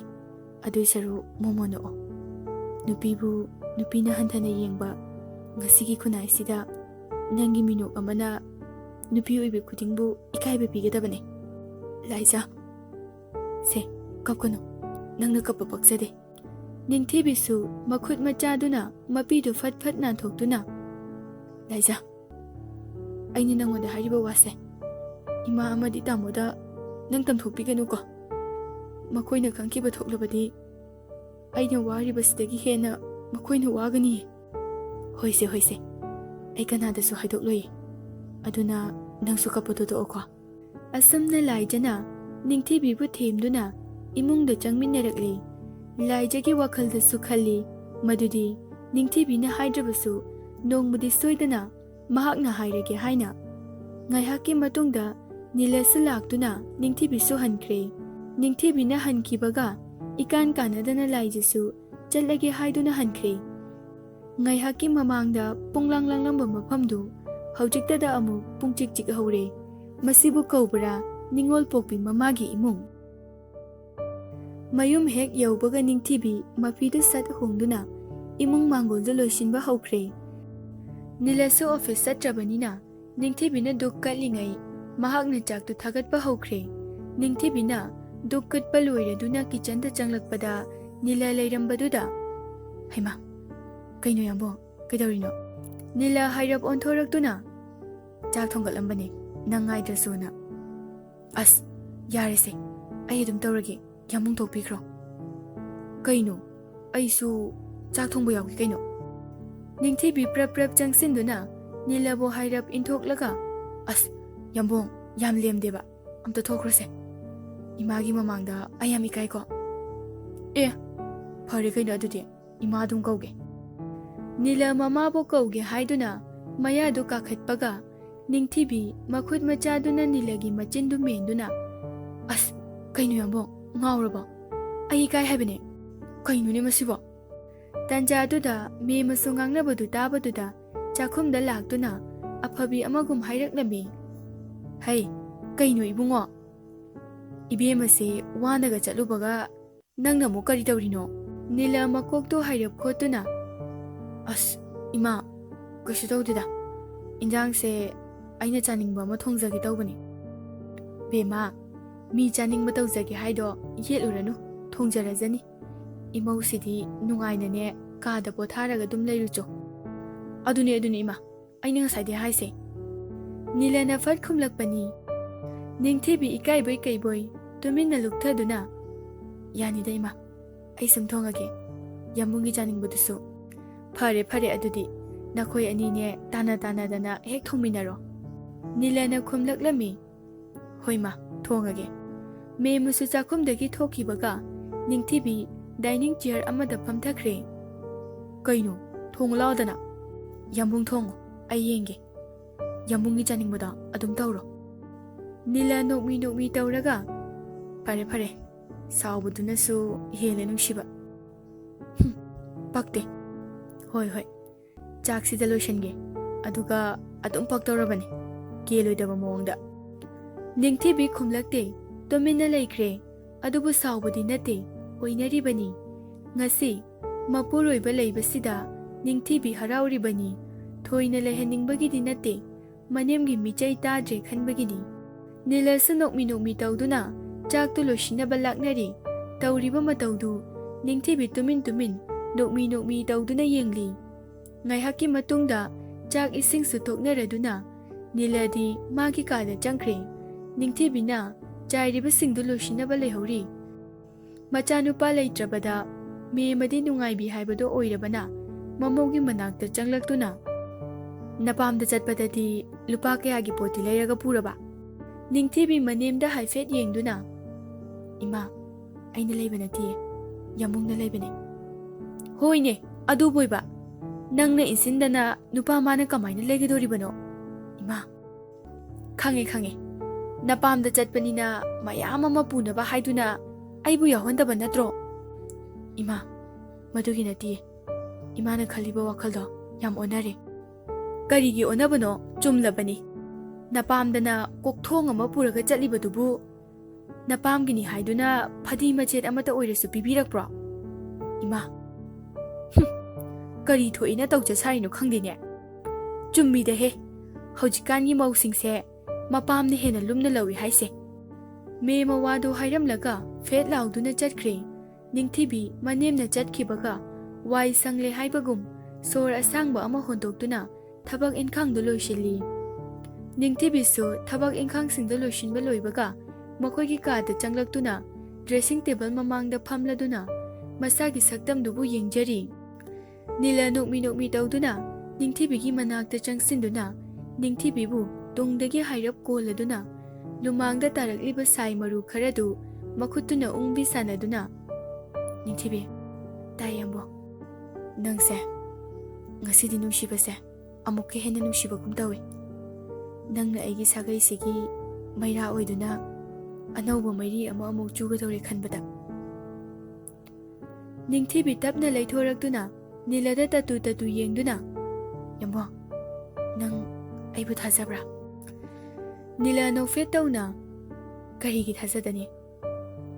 ꯑꯗꯨꯏ ꯁꯔꯨꯛ ꯃꯣꯃꯣꯟ ꯅꯣꯛꯑꯣ꯫ ꯅꯨꯄꯤꯕꯨ ꯅꯨꯄꯤꯅ ꯍꯟꯊꯅ ꯌꯦꯡꯕ ꯉꯁꯤꯒꯤ ꯈꯨꯟꯅꯥꯏꯁꯤꯗ ꯅꯪꯒꯤ ꯃꯤꯅꯣꯛ ꯑꯃꯅ ꯅꯨꯄꯤ ꯑꯣꯏꯕꯤ ꯈꯨꯗꯤꯡꯕꯨ ꯏꯀꯥꯏꯕ ꯄꯤꯒꯗꯕꯅꯦ꯫ ꯂꯥꯏꯖ, ꯁꯦ, ꯀꯞꯀꯅꯨ꯫ ꯅꯪꯅ ꯀꯞꯄ ꯄꯛꯆꯗꯦ꯫" ꯅꯤꯡꯊꯤꯕꯤꯁꯨ ꯃꯈꯨꯠ ꯃꯆꯥꯗꯨꯅ ꯃꯄꯤꯗꯨ ꯐꯠ ꯐꯠ ꯅꯥꯟꯊꯣꯛꯇꯨꯅ, "ꯂꯥꯏꯖ, ꯑꯩꯅ ꯅꯪꯉꯣꯟꯗ ꯍꯥꯏꯔꯤꯕ ꯋꯥꯁꯦ ꯏꯃꯥ ꯑꯃꯗꯤ ꯇꯥꯃꯣꯗ ꯅꯪ ꯇꯝꯊꯣꯛꯄꯤꯒꯅꯨꯀꯣ꯫ ꯃꯈꯣꯏꯅ ꯈꯪꯈꯤꯕ ꯊꯣꯛꯂꯕꯗꯤ ꯑꯩꯅ ꯋꯥꯔꯤꯕꯁꯤꯗꯒꯤ ꯍꯦꯟꯅ ꯃꯈꯣꯏꯅ ꯋꯥꯒꯅꯤꯌꯦ꯫" "ꯍꯣꯏꯁꯦ, ꯍꯣꯏꯁꯦ, ꯑꯩ ꯀꯅꯥꯗꯁꯨ ꯍꯥꯏꯗꯣꯛꯂꯣꯏꯌꯦ꯫ ꯑꯗꯨꯅ ꯅꯪꯁꯨ ꯀꯞꯄꯗꯣ ꯇꯣꯛꯑꯣꯀꯣ꯫" ꯑꯁꯨꯝꯅ ꯂꯥꯏꯖꯅ ꯅꯤꯡꯊꯤꯕꯤꯕꯨ ꯊꯦꯝꯗꯨꯅ ꯏꯃꯨꯡꯗ ꯆꯪꯃꯤꯟꯅꯔꯛꯂꯤ꯫ ꯂꯥꯏꯖꯒꯤ ꯋꯥꯈꯜꯗꯁꯨ ꯈꯜꯂꯤ ꯃꯗꯨꯗꯤ ꯅꯤꯡꯊꯤꯕꯤꯅ ꯍꯥꯏꯗ꯭ꯔꯕꯁꯨ ꯅꯣꯡꯃꯗꯤ ꯁꯣꯏꯗꯅ ꯃꯍꯥꯛꯅ ꯍꯥꯏꯔꯒꯦ ꯍꯥꯏꯅ꯫ ꯉꯥꯏꯍꯥꯛꯀꯤ ꯃꯇꯨꯡꯗ ꯅꯤꯂꯁꯨ ꯂꯥꯛꯇꯨꯅ ꯅꯤꯡꯊꯤꯕꯤꯁꯨ ꯍꯟꯈ꯭ꯔꯦ꯫ ꯅꯤꯡꯊꯤꯕꯤꯅ ꯍꯟꯈꯤꯕꯒ ꯏꯀꯥꯟ ꯀꯥꯟꯅꯗꯅ ꯂꯥꯏꯖꯁꯨ ꯆꯠꯂꯒꯦ ꯍꯥꯏꯗꯨꯅ ꯍꯟꯈ꯭ꯔꯦ꯫ ꯉꯥꯏꯍꯥꯛꯀꯤ ꯃꯃꯥꯡꯗ ꯄꯨꯡꯂꯥꯡ ꯂꯥꯡꯂꯝꯕ ꯃꯐꯝꯗꯨ ꯍꯧꯖꯤꯛꯇꯗ ꯑꯃꯨꯛ ꯄꯨꯡꯆꯤꯛ ꯆꯤꯛꯍꯧꯔꯦ꯫ ꯃꯁꯤꯕꯨ ꯀꯧꯕ꯭ꯔꯥ ꯅꯤꯡꯉꯣꯜ ꯄꯣꯛꯄꯤ ꯃꯃꯥꯒꯤ ꯏꯃꯨꯡ? ꯃꯌꯨꯝ ꯍꯦꯛ ꯌꯧꯕꯒ ꯅꯤꯡꯊꯤꯕꯤ ꯃꯐꯤꯗꯨ ꯁꯠ ꯍꯣꯡꯗꯨꯅ ꯏꯃꯨꯡ ꯃꯥꯡꯒꯣꯜꯗꯨ ꯂꯣꯏꯁꯤꯟꯕ ꯍꯧꯈ꯭ꯔꯦ꯫ ꯅꯤꯂꯁꯨ ꯑꯣꯐꯤꯁ ꯆꯠꯇ꯭ꯔꯕꯅꯤꯅ ꯅꯤꯡꯊꯤꯕꯤꯅ ꯙꯨꯛ ꯀꯠꯂꯤꯉꯩ ꯃꯍꯥꯛꯅ ꯆꯥꯛꯇꯨ ꯊꯥꯒꯠꯄ ꯍꯧꯈ꯭ꯔꯦ꯫ ꯅꯤꯡꯊꯤꯕꯤꯅ ꯙꯨꯛ ꯀꯠꯄ ꯂꯣꯏꯔꯗꯨꯅ ꯀꯤꯆꯟꯗ ꯆꯪꯂꯛꯄꯗ ꯅꯤꯂ ꯂꯩꯔꯝꯕꯗꯨꯗ, "ꯍꯩꯃꯥ, ꯀꯩꯅꯣ ꯌꯥꯝꯕꯣ? ꯀꯩꯗꯧꯔꯤꯅꯣ?" ꯅꯤꯂ ꯍꯥꯏꯔꯞ ꯑꯣꯟꯊꯣꯔꯛꯇꯨꯅ, "ꯆꯥꯛ ꯊꯣꯡꯒꯠꯂꯝꯕꯅꯦ, ꯅꯪ ꯉꯥꯏꯗ꯭ꯔꯁꯨꯅ꯫" "ꯑꯁ, ꯌꯥꯔꯦꯁꯦ, ꯑꯩ ꯑꯗꯨꯝ ꯇꯧꯔꯒꯦ, ꯌꯥꯝꯕꯨꯡ ꯊꯣꯛꯄꯤꯈ꯭ꯔꯣ꯫" "ꯀꯩꯅꯣ? ꯑꯩꯁꯨ ꯆꯥꯛ ꯊꯣꯡꯕ ꯌꯥꯎꯒꯦ ꯀꯩꯅꯣ꯫" ꯅꯤꯡꯊꯤꯕꯤ ꯄ꯭ꯔꯞ ꯄ꯭ꯔꯞ ꯆꯪꯁꯤꯟꯗꯨꯅ ꯅꯤꯂꯕꯨ ꯍꯥꯏꯔꯞ ꯏꯟꯊꯣꯛꯂꯒ, "ꯑꯁ, ꯌꯥꯝꯕꯣꯡ, ꯌꯥꯝ ꯂꯦꯝꯗꯦꯕ, ꯑꯝꯇ ꯊꯣꯛꯈ꯭ꯔꯣꯁꯦ꯫ ꯏꯃꯥꯒꯤ ꯃꯃꯥꯡꯗ ꯑꯩ ꯌꯥꯝ ꯏꯀꯥꯏꯀꯣ꯫" "ꯑꯦ, ꯐꯔꯦ ꯀꯩꯅꯣ ꯑꯗꯨꯗꯤ, ꯏꯃꯥ ꯑꯗꯨꯝ ꯀꯧꯒꯦ꯫" ꯅꯤꯂ ꯃꯃꯥꯕꯨ ꯀꯧꯒꯦ ꯍꯥꯏꯗꯨꯅ ꯃꯌꯥꯗꯨ ꯀꯥꯈꯠꯄꯒ ꯅꯤꯡꯊꯤꯕꯤ ꯃꯈꯨꯠ ꯃꯆꯥꯗꯨꯅ ꯅꯤꯂꯒꯤ ꯃꯆꯤꯟꯗꯨ ꯃꯦꯟꯗꯨꯅ, "ꯑꯁ, ꯀꯩꯅꯣ ꯌꯥꯝꯕꯣꯡ, ꯉꯥꯎꯔꯕꯣ? ꯑꯩ ꯏꯀꯥꯏ ꯍꯥꯏꯕꯅꯦ꯫ ꯀꯩꯅꯣꯅꯦ ꯃꯁꯤꯕꯣ?" ꯇꯟꯖꯥꯗꯨꯗ ꯃꯦꯝꯃꯁꯨ ꯉꯥꯡꯅꯕꯗꯨ ꯇꯥꯕꯗꯨꯗ ꯆꯥꯛꯈꯨꯝꯗ ꯂꯥꯛꯇꯨꯅ ꯑꯐꯕꯤ ꯑꯃꯒꯨꯝ ꯍꯥꯏꯔꯛꯂꯝꯃꯤ, "ꯍꯩ, ꯀꯩꯅꯣ ꯏꯕꯨꯡꯉꯣ? ꯏꯕꯦꯝꯃꯁꯦ ꯋꯥꯅꯒ ꯆꯠꯂꯨꯕꯒ ꯅꯪꯅ ꯑꯃꯨꯛ ꯀꯔꯤ ꯇꯧꯔꯤꯅꯣ?" ꯅꯤꯂ ꯃꯀꯣꯛꯇꯨ ꯍꯥꯏꯔꯞ ꯈꯣꯠꯇꯨꯅ, "ꯑꯁ, ꯏꯃꯥ, ꯀꯩꯁꯨ ꯇꯧꯗꯦꯗ꯫ ꯏꯟꯖꯥꯡꯁꯦ ꯑꯩꯅ ꯆꯥꯅꯤꯡꯕ ꯑꯃ ꯊꯣꯡꯖꯒꯦ ꯇꯧꯕꯅꯤ꯫" "ꯕꯦꯝꯃ, ꯃꯤ ꯆꯥꯅꯤꯡꯕ ꯇꯧꯖꯒꯦ ꯍꯥꯏꯗꯣ ꯌꯦꯠꯂꯨꯔꯅꯨ, ꯊꯣꯡꯖꯔꯖꯅꯤ꯫ ꯏꯃꯧꯁꯤꯗꯤ ꯅꯨꯡꯉꯥꯏꯅꯅꯦ ꯀꯥꯗ ꯄꯣꯊꯥꯔꯒ ꯑꯗꯨꯝ ꯂꯩꯔꯨꯆꯣ꯫" "ꯑꯗꯨꯅꯦ, ꯑꯗꯨꯅꯦ ꯏꯃꯥ, ꯑꯩꯅ ꯉꯁꯥꯏꯗꯩ ꯍꯥꯏꯁꯦ꯫" ꯅꯤꯂꯅ ꯐꯠ ꯈꯨꯝꯂꯛꯄꯅꯤ꯫ ꯅꯤꯡꯊꯤꯕꯤ ꯏꯀꯥꯏꯕꯣꯏ ꯀꯩꯕꯣꯏ ꯇꯨꯃꯤꯟꯅ ꯂꯨꯞꯊꯗꯨꯅ, "ꯌꯥꯅꯤꯗ ꯏꯃꯥ, ꯑꯩ ꯁꯨꯝ ꯊꯣꯡꯉꯒꯦ, ꯌꯥꯝꯕꯨꯡꯒꯤ ꯆꯥꯅꯤꯡꯕꯗꯨꯁꯨ꯫" "ꯐꯔꯦ, ꯐꯔꯦ, ꯑꯗꯨꯗꯤ ꯅꯈꯣꯏ ꯑꯅꯤꯅꯦ ꯇꯥꯅ ꯇꯥꯅꯗꯅ ꯍꯦꯛ ꯊꯣꯡꯃꯤꯟꯅꯔꯣ꯫" ꯅꯤꯂꯅ ꯈꯨꯝꯂꯛꯂꯝꯃꯤ, "ꯍꯣꯏ ꯃꯥ, ꯊꯣꯡꯉꯒꯦ꯫" ꯃꯦꯝꯃꯁꯨ ꯆꯥꯛꯈꯨꯝꯗꯒꯤ ꯊꯣꯛꯈꯤꯕꯒ ꯅꯤꯡꯊꯤꯕꯤ ꯗꯥꯏꯅꯤꯡ ꯆꯤꯌꯔ ꯑꯃꯗ ꯐꯝꯊꯈ꯭ꯔꯦ꯫ "ꯀꯩꯅꯣ? ꯊꯣꯡꯉꯨ ꯂꯥꯎꯗꯅ꯫" "ꯌꯥꯝꯕꯨꯡ ꯊꯣꯡꯉꯣ, ꯑꯩ ꯌꯦꯡꯒꯦ꯫ ꯌꯥꯝꯕꯨꯡꯒꯤ ꯆꯥꯅꯤꯡꯕꯗꯣ ꯑꯗꯨꯝ ꯇꯧꯔꯣ꯫" ꯅꯤꯂ ꯅꯣꯛꯃꯤ ꯅꯣꯛꯃꯤ ꯇꯧꯔꯒ, "ꯐꯔꯦ ꯐꯔꯦ, ꯁꯥꯎꯕꯗꯨꯅꯁꯨ ꯍꯦꯜꯂꯦ ꯅꯨꯡꯁꯤꯕ꯫ ꯍꯨꯝ, ꯄꯛꯇꯦ꯫ ꯍꯣꯏ ꯍꯣꯏ, ꯆꯥꯛꯁꯤꯗ ꯂꯣꯏꯁꯤꯟꯒꯦ꯫" ꯑꯗꯨꯒ ꯑꯗꯨꯝ ꯄꯛꯇꯧꯔꯕꯅꯤ, ꯀꯦꯜꯂꯣꯏꯗꯕ ꯃꯑꯣꯡꯗ꯫ ꯅꯤꯡꯊꯤꯕꯤ ꯈꯨꯝꯂꯛꯇꯦ, ꯇꯨꯃꯤꯟꯅ ꯂꯩꯈ꯭ꯔꯦ꯫ ꯑꯗꯨꯕꯨ ꯁꯥꯎꯕꯗꯤ ꯅꯠꯇꯦ, ꯑꯣꯏꯅꯔꯤꯕꯅꯤ꯫ ꯉꯁꯤ ꯃꯄꯨꯔꯣꯏꯕ ꯂꯩꯕꯁꯤꯗ ꯅꯤꯡꯊꯤꯕꯤ ꯍꯔꯥꯎꯔꯤꯕꯅꯤ꯫ ꯊꯣꯏꯅ ꯂꯩꯍꯟꯅꯤꯡꯕꯒꯤꯗꯤ ꯅꯠꯇꯦ, ꯃꯅꯦꯝꯒꯤ ꯃꯤꯆꯩ ꯇꯥꯗ꯭ꯔꯦ ꯈꯟꯕꯒꯤꯅꯤ꯫ ꯅꯤꯂꯁꯨ ꯅꯣꯛꯃꯤ ꯅꯣꯛꯃꯤ ꯇꯧꯗꯨꯅ ꯆꯥꯛꯇꯨ ꯂꯣꯏꯁꯤꯟꯅꯕ ꯂꯥꯛꯅꯔꯤ꯫ ꯇꯧꯔꯤꯕ ꯃꯇꯧꯗꯨ ꯅꯤꯡꯊꯤꯕꯤ ꯇꯨꯃꯤꯟ ꯇꯨꯃꯤꯟ ꯅꯣꯛꯃꯤ ꯅꯣꯛꯃꯤ ꯇꯧꯗꯨꯅ ꯌꯦꯡꯂꯤ꯫ ꯉꯥꯏꯍꯥꯛꯀꯤ ꯃꯇꯨꯡꯗ ꯆꯥꯛ ꯏꯁꯤꯡꯁꯨ ꯊꯣꯛꯅꯔꯗꯨꯅ ꯅꯤꯂꯗꯤ ꯃꯥꯒꯤ ꯀꯥꯗ ꯆꯪꯈ꯭ꯔꯦ꯫ ꯅꯤꯡꯊꯤꯕꯤꯅ ꯆꯥꯏꯔꯤꯕꯁꯤꯡꯗꯨ ꯂꯣꯏꯁꯤꯟꯅꯕ ꯂꯩꯍꯧꯔꯤ꯫ ꯃꯆꯥꯅꯨꯄꯥ ꯂꯩꯇ꯭ꯔꯕꯗ ꯃꯦꯝꯃꯗꯤ ꯅꯨꯡꯉꯥꯏꯕꯤ ꯍꯥꯏꯕꯗꯣ ꯑꯣꯏꯔꯕꯅ ꯃꯃꯧꯒꯤ ꯃꯅꯥꯛꯇ ꯆꯪꯂꯛꯇꯨꯅ, "ꯅꯄꯥꯝꯗ ꯆꯠꯄꯗꯗꯤ ꯂꯨꯄꯥ ꯀꯌꯥꯒꯤ ꯄꯣꯠꯇꯤ ꯂꯩꯔꯒ ꯄꯨꯔꯕ?" ꯅꯤꯡꯊꯤꯕꯤ ꯃꯅꯦꯝꯗ ꯍꯥꯏꯐꯦꯠ ꯌꯦꯡꯗꯨꯅ, "ꯏꯃꯥ, ꯑꯩꯅ ꯂꯩꯕ ꯅꯠꯇꯤꯌꯦ, ꯌꯥꯝꯕꯨꯡꯅ ꯂꯩꯕꯅꯦ꯫" "ꯍꯣꯏꯅꯦ, ꯑꯗꯨꯕꯣꯏꯕ, ꯅꯪꯅ ꯏꯟꯁꯤꯟꯗꯅ ꯅꯨꯄꯥ ꯃꯥꯅ ꯀꯃꯥꯏꯅ ꯂꯩꯒꯗꯣꯔꯤꯕꯅꯣ?" "ꯏꯃꯥ, ꯈꯪꯉꯦ ꯈꯪꯉꯦ, ꯅꯄꯥꯝꯗ ꯆꯠꯄꯅꯤꯅ ꯃꯌꯥꯝ ꯑꯃ ꯄꯨꯅꯕ ꯍꯥꯏꯗꯨꯅ ꯑꯩꯕꯨ ꯌꯥꯎꯍꯟꯗꯕ ꯅꯠꯇ꯭ꯔꯣ?" "ꯏꯃꯥ, ꯃꯗꯨꯒꯤ ꯅꯠꯇꯤꯌꯦ, ꯏꯃꯥꯅ ꯈꯜꯂꯤꯕ ꯋꯥꯈꯜꯗꯣ ꯌꯥꯝ ꯑꯣꯟꯅꯔꯦ꯫" "ꯀꯔꯤꯒꯤ ꯑꯣꯟꯅꯕꯅꯣ? ꯆꯨꯝꯂꯕꯅꯤ꯫ ꯅꯄꯥꯝꯗꯅ ꯀꯣꯛꯊꯣꯡ ꯑꯃ ꯄꯨꯔꯒ ꯆꯠꯂꯤꯕꯗꯨꯕꯨ ꯅꯄꯥꯝꯒꯤꯅꯤ ꯍꯥꯏꯗꯨꯅ ꯐꯗꯤ ꯃꯆꯦꯠ ꯑꯃꯠꯇ ꯑꯣꯏꯔꯁꯨ ꯄꯤꯕꯤꯔꯛꯄ꯭ꯔꯣ?" "ꯏꯃꯥ, ꯍꯨꯝ, ꯀꯔꯤ ꯊꯣꯛꯏꯅ ꯇꯧꯖ ꯁꯥꯔꯤꯅꯣ ꯈꯪꯗꯦꯅꯦ꯫ ꯆꯨꯝꯃꯤꯗꯍꯦ, ꯍꯧꯖꯤꯛꯀꯥꯟꯒꯤ ꯃꯧꯁꯤꯡꯁꯦ ꯃꯄꯥꯝꯅ ꯍꯦꯟꯅ ꯂꯨꯝꯅ ꯂꯧꯏ ꯍꯥꯏꯁꯦ꯫" ꯃꯦꯝꯃ ꯋꯥꯗꯨ ꯍꯥꯏꯔꯝꯂꯒ ꯐꯦꯠ ꯂꯥꯎꯗꯨꯅ ꯆꯠꯈ꯭ꯔꯦ꯫ ꯅꯤꯡꯊꯤꯕꯤ ꯃꯅꯦꯝꯅ ꯆꯠꯈꯤꯕꯒ ꯋꯥꯏ ꯁꯪꯂꯦ ꯍꯥꯏꯕꯒꯨꯝ ꯁꯣꯔ ꯑꯁꯥꯡꯕ ꯑꯃ ꯍꯣꯟꯗꯣꯛꯇꯨꯅ ꯊꯕꯛ ꯏꯟꯈꯥꯡꯗꯨ ꯂꯣꯏꯁꯤꯜꯂꯤ꯫ ꯅꯤꯡꯊꯤꯕꯤꯁꯨ ꯊꯕꯛ ꯏꯟꯈꯥꯡꯁꯤꯡꯗꯨ ꯂꯣꯏꯁꯤꯟꯕ ꯂꯣꯏꯕꯒ ꯃꯈꯣꯏꯒꯤ ꯀꯥꯗ ꯆꯪꯂꯛꯇꯨꯅ ꯗ꯭ꯔꯦꯁꯤꯡ ꯇꯦꯕꯜ ꯃꯃꯥꯡꯗ ꯐꯝꯂꯗꯨꯅ ꯃꯁꯥꯒꯤ ꯁꯛꯇꯝꯗꯨꯕꯨ ꯌꯦꯡꯖꯔꯤ꯫ ꯅꯤꯂ ꯅꯣꯛꯃꯤ ꯅꯣꯛꯃꯤ ꯇꯧꯗꯨꯅ ꯅꯤꯡꯊꯤꯕꯤꯒꯤ ꯃꯅꯥꯛꯇ ꯆꯪꯁꯤꯟꯗꯨꯅ ꯅꯤꯡꯊꯤꯕꯤꯕꯨ ꯇꯨꯡꯗꯒꯤ ꯍꯥꯏꯔꯞ ꯀꯣꯜꯂꯗꯨꯅ ꯂꯨꯃꯥꯡꯗ ꯇꯥꯔꯛꯂꯤꯕ ꯁꯥꯏ ꯃꯔꯨ ꯈꯔꯗꯨ ꯃꯈꯨꯠꯇꯨꯅ ꯎꯪꯕꯤ ꯁꯥꯟꯅꯗꯨꯅ, "ꯅꯤꯡꯊꯤꯕꯤ, ꯇꯥꯏ ꯌꯥꯝꯕꯣ, ꯅꯪꯁꯦ ꯉꯁꯤꯗꯤ ꯅꯨꯡꯁꯤꯕꯁꯦ ꯑꯃꯨꯛꯀ ꯍꯦꯟꯅ ꯅꯨꯡꯁꯤꯕꯒꯨꯝ ꯇꯧꯏ꯫ ꯅꯪꯅ ꯑꯩꯒꯤ ꯁꯥꯒꯩꯁꯤꯒꯤ ꯃꯩꯔꯥ ꯑꯣꯏꯗꯨꯅ ꯑꯅꯧꯕ ꯃꯩꯔꯤ ꯑꯃ ꯑꯃꯨꯛ ꯆꯨꯒꯗꯧꯔꯦ ꯈꯟꯕꯗ꯫ ꯅꯤꯡꯊꯤꯕꯤ ꯇꯞꯅ ꯂꯩꯊꯣꯔꯛꯇꯨꯅ ꯅꯤꯂꯗ ꯇꯠꯇꯨ ꯇꯠꯇꯨ ꯌꯦꯡꯗꯨꯅ, "ꯌꯥꯝꯕꯣ, ꯅꯪ ꯑꯩꯕꯨ ꯊꯥꯖꯕ꯭ꯔꯥ?" ꯅꯤꯂ ꯅꯣꯛꯐꯦꯠ ꯇꯧꯅ, "ꯀꯔꯤꯒꯤ ꯊꯥꯖꯗꯅꯤ?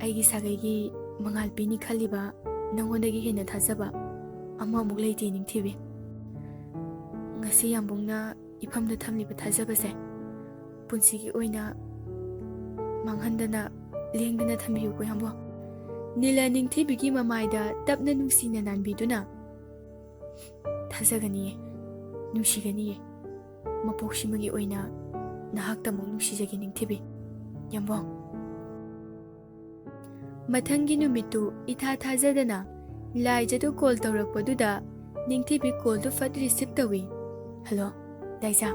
ꯑꯩꯒꯤ ꯁꯥꯒꯩꯒꯤ ꯃꯉꯥꯜ ꯄꯤꯅꯤ ꯈꯜꯂꯤꯕ ꯅꯉꯣꯟꯗꯒꯤ ꯍꯦꯟꯅ ꯊꯥꯖꯕ ꯑꯃ ꯑꯃꯨꯛ ꯂꯩꯇꯦ ꯅꯤꯡꯊꯤꯕꯤ꯫ ꯉꯁꯤ ꯌꯥꯝꯕꯨꯡꯅ ꯏꯐꯝꯗ ꯊꯝꯂꯤꯕ ꯊꯥꯖꯕꯁꯦ ꯄꯨꯟꯁꯤꯒꯤ ꯑꯣꯏꯅ ꯃꯥꯡꯍꯟꯗꯅ ꯂꯦꯡꯗꯅ ꯊꯝꯕꯤꯌꯨꯀꯣ ꯌꯥꯝꯕꯣ꯫" ꯅꯤꯂ ꯅꯤꯡꯊꯤꯕꯤꯒꯤ ꯃꯃꯥꯏꯗ ꯇꯞꯅ ꯅꯨꯡꯁꯤꯅ ꯅꯥꯟꯕꯤꯗꯨꯅ, "ꯊꯥꯖꯒꯅꯤꯌꯦ, ꯅꯨꯡꯁꯤꯒꯅꯤꯌꯦ꯫ ꯃꯄꯣꯛꯁꯤꯃꯒꯤ ꯑꯣꯏꯅ ꯅꯍꯥꯛꯇꯃꯛ ꯅꯨꯡꯁꯤꯖꯒꯦ ꯅꯤꯡꯊꯤꯕꯤ꯫ ꯌꯥꯝꯕꯣ꯫" ꯃꯊꯪꯒꯤ ꯅꯨꯃꯤꯠꯇꯨ ꯏꯊꯥ ꯊꯥꯖꯗꯅ ꯂꯥꯏꯖꯗꯨ ꯀꯣꯜ ꯇꯧꯔꯛꯄꯗꯨꯗ ꯅꯤꯡꯊꯤꯕꯤ ꯀꯣꯜꯗꯨ ꯐꯠ ꯔꯤꯁꯤꯞ ꯇꯧꯏ꯫ "ꯍꯜꯂꯣ, ꯂꯥꯏꯖꯥ꯫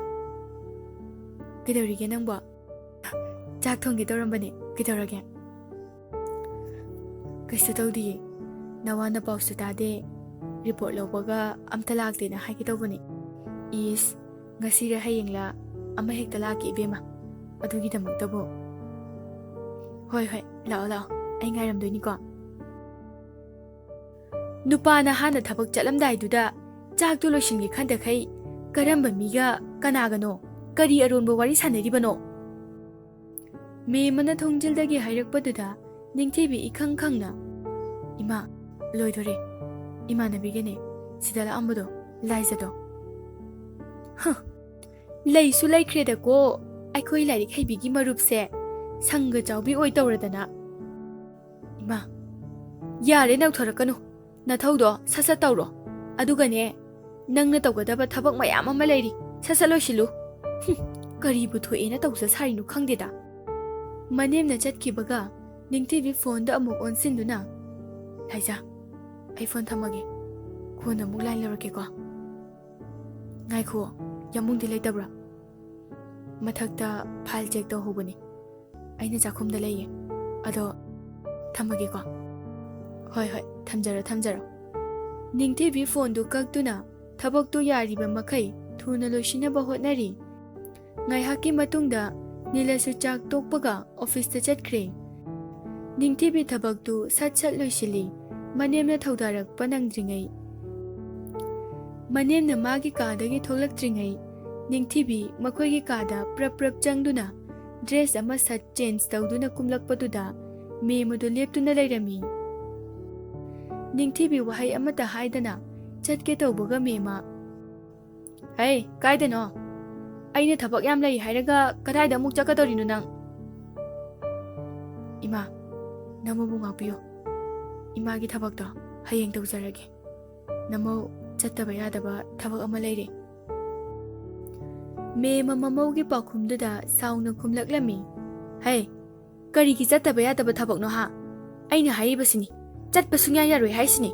ꯀꯩꯗꯧꯔꯤꯒꯦ ꯅꯪꯕꯣ?" "ꯆꯥꯛ ꯊꯣꯡꯒꯦ ꯇꯧꯔꯝꯕꯅꯦ꯫ ꯀꯩꯗꯧꯔꯒꯦ?" "ꯀꯩꯁꯨ ꯇꯧꯗꯤꯌꯦ꯫ ꯅꯋꯥ ꯅꯄꯥꯎꯁꯨ ꯇꯥꯗꯦ꯫ ꯔꯤꯄꯣꯔꯠ ꯂꯧꯕꯒ ꯑꯝꯇ ꯂꯥꯛꯇꯦꯅ ꯍꯥꯏꯒꯦ ꯇꯧꯕꯅꯦ꯫" "ꯏꯁ, ꯉꯁꯤꯔ ꯍꯌꯦꯡꯂ ꯑꯃ ꯍꯦꯛꯇ ꯂꯥꯛꯀꯦ ꯏꯕꯦꯝꯃ꯫ ꯑꯗꯨꯒꯤꯗꯃꯛꯇꯕꯨ꯫" "ꯍꯣꯏ, ꯍꯣꯏ, ꯂꯥꯛꯑꯣ, ꯂꯥꯛꯑꯣ꯫ ꯑꯩ ꯉꯥꯏꯔꯝꯗꯣꯏꯅꯤꯀꯣ꯫" ꯅꯨꯄꯥꯅ ꯍꯥꯟꯅ ꯊꯕꯛ ꯆꯠꯂꯝꯗꯥꯏꯗꯨꯗ ꯆꯥꯛꯇꯨ ꯂꯣꯏꯁꯤꯟꯒꯦ ꯈꯟꯗꯈꯩ ꯀꯔꯝꯕ ꯃꯤꯒ ꯀꯅꯥꯒꯅꯣ ꯀꯔꯤ ꯑꯔꯣꯟꯕ ꯋꯥꯔꯤ ꯁꯥꯟꯅꯔꯤꯕꯅꯣ? ꯃꯦꯝꯃꯅ ꯊꯣꯡꯖꯤꯜꯗꯒꯤ ꯍꯥꯏꯔꯛꯄꯗꯨꯗ ꯅꯤꯡꯊꯤꯕꯤ ꯏꯈꯪ ꯈꯪꯅ, "ꯏꯃꯥ, ꯂꯣꯏꯗꯣꯔꯦ꯫ ꯏꯃꯥꯟꯅꯕꯤꯒꯅꯦ ꯁꯤꯗ ꯂꯥꯛꯑꯝꯕꯗꯣ, ꯂꯥꯏꯖꯗꯣ꯫" "ꯍ, ꯂꯩꯁꯨ ꯂꯩꯈ꯭ꯔꯦꯗꯀꯣ ꯑꯩꯈꯣꯏ ꯂꯥꯏꯔꯤꯛ ꯍꯩꯕꯤꯒꯤ ꯃꯔꯨꯞꯁꯦ꯫ ꯁꯪꯒ ꯆꯥꯎꯕꯤ ꯑꯣꯏ ꯇꯧꯔꯗꯅ꯫" "ꯏꯃꯥ, ꯌꯥꯔꯦ, ꯅꯧꯊꯣꯔꯛꯀꯅꯨ꯫ ꯅꯊꯧꯗꯣ ꯁꯠ ꯁꯠ ꯇꯧꯔꯣ꯫ ꯑꯗꯨꯒꯅꯦ, ꯅꯪꯅ ꯇꯧꯒꯗꯕ ꯊꯕꯛ ꯃꯌꯥꯝ ꯑꯃ ꯂꯩꯔꯤ꯫ ꯁꯠ ꯁꯠ ꯂꯣꯏꯁꯤꯜꯂꯨ꯫" ꯍꯨꯝ, ꯀꯔꯤꯕꯨ ꯊꯣꯛꯑꯦꯅ ꯇꯧꯖ ꯁꯥꯔꯤꯅꯣ ꯈꯪꯗꯦꯗ꯫ ꯃꯅꯦꯝꯅ ꯆꯠꯈꯤꯕꯒ ꯅꯤꯡꯊꯤꯕꯤ ꯐꯣꯟꯗ ꯑꯃꯨꯛ ꯑꯣꯟꯁꯤꯟꯗꯨꯅ, "ꯂꯥꯏꯖꯥ, ꯑꯩ ꯐꯣꯟ ꯊꯝꯃꯒꯦ꯫ ꯀꯣꯟꯅ ꯑꯃꯨꯛ ꯂꯥꯏꯟ ꯂꯧꯔꯛꯀꯦꯀꯣ꯫" "ꯉꯥꯏꯈꯣ, ꯌꯥꯝꯕꯨꯡꯗꯤ ꯂꯩꯇꯕ꯭ꯔꯥ?" "ꯃꯊꯛꯇ ꯐꯥꯏꯜ ꯆꯦꯛ ꯇꯧꯍꯧꯕꯅꯤ꯫ ꯑꯩꯅ ꯆꯥꯛꯈꯨꯝꯗ ꯂꯩꯌꯦ꯫ ꯑꯗꯣ ꯊꯝꯃꯒꯦꯀꯣ꯫" "ꯍꯣꯏ, ꯍꯣꯏ, ꯊꯝꯖꯔꯣ, ꯊꯝꯖꯔꯣ꯫" ꯅꯤꯡꯊꯤꯕꯤ ꯐꯣꯟꯗꯨ ꯀꯛꯇꯨꯅ ꯊꯕꯛꯇꯨ ꯌꯥꯔꯤꯕ ꯃꯈꯩ ꯊꯨꯅ ꯂꯣꯏꯁꯤꯟꯅꯕ ꯍꯣꯠꯅꯔꯤ꯫ ꯉꯥꯏꯍꯥꯛꯀꯤ ꯃꯇꯨꯡꯗ ꯅꯤꯂꯁꯨ ꯆꯥꯛ ꯇꯣꯛꯄꯒ ꯑꯣꯐꯤꯁꯇ ꯆꯠꯈ꯭ꯔꯦ꯫ ꯅꯤꯡꯊꯤꯕꯤ ꯊꯕꯛꯇꯨ ꯁꯠ ꯁꯠ ꯂꯣꯏꯁꯤꯜꯂꯤ꯫ ꯃꯅꯦꯝꯅ ꯊꯧꯗꯥꯔꯛꯄ ꯅꯪꯗ꯭ꯔꯤꯉꯩ, ꯃꯅꯦꯝꯅ ꯃꯥꯒꯤ ꯀꯥꯗꯒꯤ ꯊꯣꯛꯂꯛꯇ꯭ꯔꯤꯉꯩ, ꯅꯤꯡꯊꯤꯕꯤ ꯃꯈꯣꯏꯒꯤ ꯀꯥꯗ ꯄ꯭ꯔꯞ ꯄ꯭ꯔꯞ ꯆꯪꯗꯨꯅ ꯗ꯭ꯔꯦꯁ ꯑꯃ ꯁꯠ ꯆꯦꯟꯖ ꯇꯧꯗꯨꯅ ꯀꯨꯝꯂꯛꯄꯗꯨꯗ ꯃꯦꯝ ꯑꯗꯨ ꯂꯦꯞꯇꯨꯅ ꯂꯩꯔꯝꯃꯤ꯫ ꯅꯤꯡꯊꯤꯕꯤ ꯋꯥꯍꯩ ꯑꯃꯠꯇ ꯍꯥꯏꯗꯅ ꯆꯠꯀꯦ ꯇꯧꯕꯒ ꯃꯦꯝꯃ, "ꯍꯩ, ꯀꯥꯏꯗꯅꯣ? ꯑꯩꯅ ꯊꯕꯛ ꯌꯥꯝ ꯂꯩ ꯍꯥꯏꯔꯒ ꯀꯗꯥꯏꯗ ꯑꯃꯨꯛ ꯆꯠꯀꯗꯧꯔꯤꯅꯣ ꯅꯪ?" "ꯏꯃꯥ, ꯅꯃꯧꯕꯨ ꯉꯥꯛꯄꯤꯌꯨ꯫ ꯏꯃꯥꯒꯤ ꯊꯕꯛꯇꯣ ꯍꯌꯦꯡ ꯇꯧꯖꯔꯒꯦ꯫ ꯅꯃꯧ ꯆꯠꯇꯕ ꯌꯥꯗꯕ ꯊꯕꯛ ꯑꯃ ꯂꯩꯔꯦ꯫" ꯃꯦꯝ ꯃꯃꯧꯒꯤ ꯄꯥꯎꯈꯨꯝꯗꯨꯗ ꯁꯥꯎꯅ ꯈꯨꯝꯂꯛꯂꯝꯃꯤ, "ꯍꯩ, ꯀꯔꯤꯒꯤ ꯆꯠꯇꯕ ꯌꯥꯗꯕ ꯊꯕꯛꯅꯣ ꯍꯥ? ꯑꯩꯅ ꯍꯥꯏꯔꯤꯕꯁꯤꯅꯤ, ꯆꯠꯄ ꯁꯨꯡꯌꯥ ꯌꯥꯔꯣꯏ ꯍꯥꯏꯁꯤꯅꯤ꯫"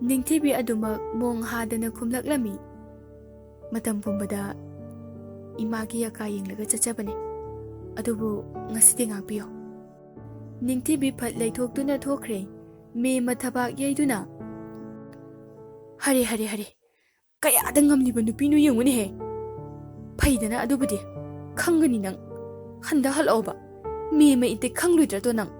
ꯅꯤꯡꯊꯤꯕꯤ ꯑꯗꯨꯃꯛ ꯃꯣꯡ ꯍꯥꯗꯅ ꯈꯨꯝꯂꯛꯂꯝꯃꯤ, "ꯃꯇꯝ ꯄꯨꯝꯕꯗ ꯏꯃꯥꯒꯤ ꯑꯀꯥ ꯌꯦꯡꯂꯒ ꯆꯠꯆꯕꯅꯦ, ꯑꯗꯨꯕꯨ ꯉꯁꯤꯗꯤ ꯉꯥꯛꯄꯤꯌꯨ꯫" ꯅꯤꯡꯊꯤꯕꯤ ꯐꯠ ꯂꯩꯊꯣꯛꯇꯨꯅ ꯊꯣꯛꯈ꯭ꯔꯦ꯫ ꯃꯦꯝꯃ ꯊꯕꯥꯛ ꯌꯩꯗꯨꯅ, "ꯍꯔꯦ, ꯍꯔꯦ, ꯍꯔꯦ, ꯀꯌꯥꯗ ꯉꯝꯂꯤꯕ ꯅꯨꯄꯤꯅꯣ ꯌꯦꯡꯉꯨꯅꯦꯍꯦ꯫ ꯐꯩꯗꯅ ꯑꯗꯨꯕꯨꯗꯤ, ꯈꯪꯒꯅꯤ ꯅꯪ꯫ ꯍꯟꯗ ꯍꯜꯂꯛꯑꯣꯕ꯫ ꯃꯦꯝꯃ ꯏꯟꯇꯦ ꯈꯪꯂꯣꯏꯗ꯭ꯔꯗꯣ ꯅꯪ?"